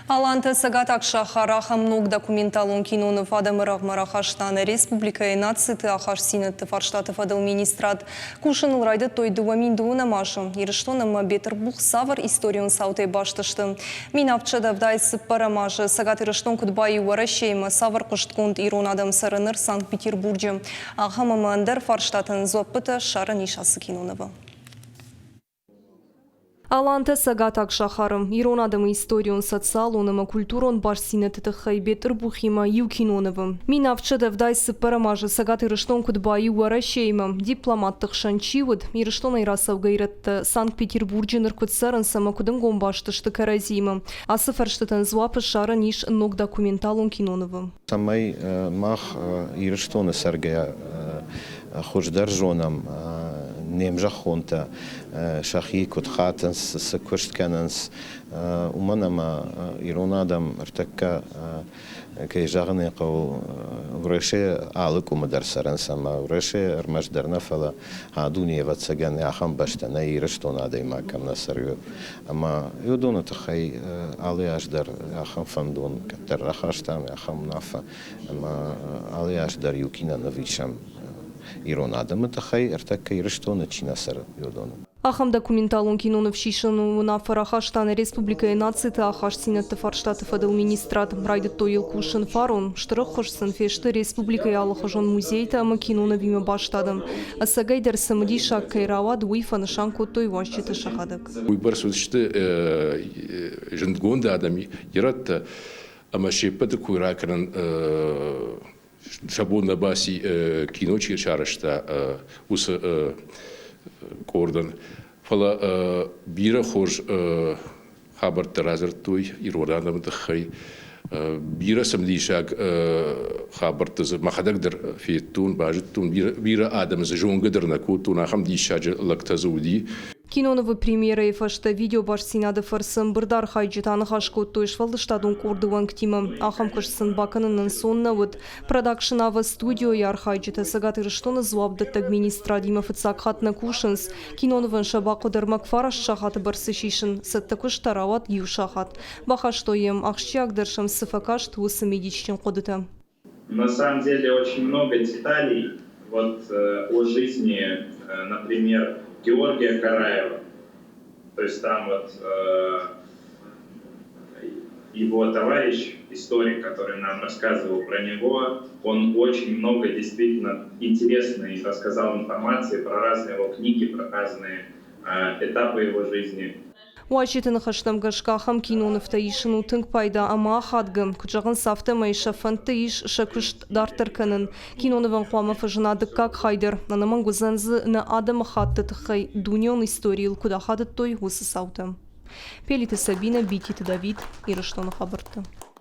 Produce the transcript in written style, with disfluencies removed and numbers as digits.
Алантӕ цӕгатаг сахар ахӕм ног документалон киноныв адӕмы рӕгъмӕ рахаста нӕ республикӕйы нациты ахастдзинӕдты фарстаты фӕдыл министрад. Кусын ыл райдыдтой 2012 азы. Ирыстон ӕмӕ Бетъырбух цавӕр историон цаутӕй баст сты? 1774 азы Цӕгат Ирыстон куыд баиу Уӕрӕсеимӕ, цавӕр хъуыстгонд ирон адӕм цӕры ныр Санкт-Петербурджы? Ахӕм ӕмӕ ӕндӕр фарстатӕн дзуӕппытӕ ссарӕн ис ацы кинонывы. Алантӕ цӕгатаг сахары ирон адӕмы историон, социалон ӕмӕ культурон бастдзинӕдты тыххӕй Бетъырбухимӕ иу кинонывы. 1774 азы Цӕгат Ирыстон куыд баиу Уӕрӕсеимӕ, дипломатты хсӕн чи уыд, Ирыстонӕй рацӕугӕ ирӕттӕ Санкт-Петербурджы ныр куыд цӕрынц ӕмӕ куыд ӕнгом баст сты кӕрӕдзиимӕ, ацы фӕрстытӕн дзуапп ссарӕн ис ног документалон кинонывы. Цӕмӕй мах Ирыстоны цӕргӕйӕ хуыздӕр зонӕм, не мзӕххонтӕ сӕхи куыд хатынц, цы куыст кӕнынц, уымӕн ӕмӕ ирон адӕм ӕртӕккӕ, кӕй зӕгъын ӕй хъӕуы, Уӕрӕсе алы къуымы дӕр цӕрынц ӕмӕ Уӕрӕсе ӕрмӕстдӕр нӕ, фӕлӕ а дуне, ӕвӕццӕгӕн, ахӕм бӕстӕ нӕй, Ирыстоны адӕймаг кӕм нӕ цӕры. Ӕмӕ уыдоны тыххӕй алы аз дӕр ахӕм фӕндон кӕддӕр рахастам, ахӕм уынаффӕ, ӕмӕ алы аз дӕр иу киноныв исӕм ирон адӕмы тыххӕй, ӕртӕккӕ Ирыстоны чи нӕ цӕры, уыдоны. Ахӕм документалон киноныв сисыны уынаффӕ рахаста нӕ республикӕйы нациты ахастдзинӕдты фарстаты фӕдыл министрад. Райдыдтой йыл кусын фарон. Стыр ӕххуыс сын фесты республикӕйы алыхуызон музейтӕ ӕмӕ кинонывимӕ баст адӕм. Ӕцӕгӕйдӕр цымыдисаг кӕй рауад, уый фӕнысан кодтой уазджыты сӕхӕдӕг. Уыйбӕрц уыдысты зындгонд адӕм ирӕттӕ, ӕмӕ се ппӕты кой ракӕнын сӕ бон нӕ баци, кино чи сарӕзта, уыцы къордӕн. Фӕлӕ бирӕ хорз хабӕрттӕ радзырдтой ирон адӕмы тыххӕй. Бирӕ цымыдисаг хабӕрттӕ дзы мӕхӕдӕг дӕр федтон, базыдтон. Бирӕ адӕмы дзы зонгӕ дӕр нӕ кодтон, ахӕм диссаджы лӕгтӕ дзы уыди. Кинонывы премьерӕйы фӕстӕ видеобастдзинады фӕрцы ӕмбырды архайджытӕ аныхас кодтой сфӕлдыстадон къорды уӕнгтимӕ. Ахӕм куыст сын бакӕнын ӕнцон нӕ уыд. Продакшн Ава студиойы архайджытӕ Цӕгат Ирыстоны дзуапдӕттӕг министрадимӕ фыццаг хатт нӕ кусынц. Кинонывӕн сӕ бахъуыд ӕрмӕг фараст сахаты бӕрц сисын, цӕттӕ куыст та рауад иу сахат. Бахастой йӕм, ахсджиагдӕр сӕм цы фӕкаст, уыцы мидисджын хъуыдытӕ. На самом деле очень много деталей вот о жизни, например, Георгия Караева. То есть там вот его товарищ, историк, который нам рассказывал про него, он очень много действительно интересной рассказал информации про разные его книги, про разные этапы его жизни. Уазджыты ныхӕстӕм гӕсгӕ ахӕм кинонывтӕ исын у тынг пайда ӕмӕ ахадгӕ. Куыд зӕгъынц, афтӕмӕй сӕ фӕндты ис сӕ куыст дарддӕр кӕнын. Кинонывӕн хъуамӕ фӕзына дыккаг хай дӕр. Ӕнӕмӕнг уыдзӕн дзы нӕ адӕмыхатты тыххӕй дунеон историйыл куыд ахадыдтой, уыцы цаутӕ. Пелиты Сабинӕ, Бититы Давид, Ирыстоны хабӕрттӕ.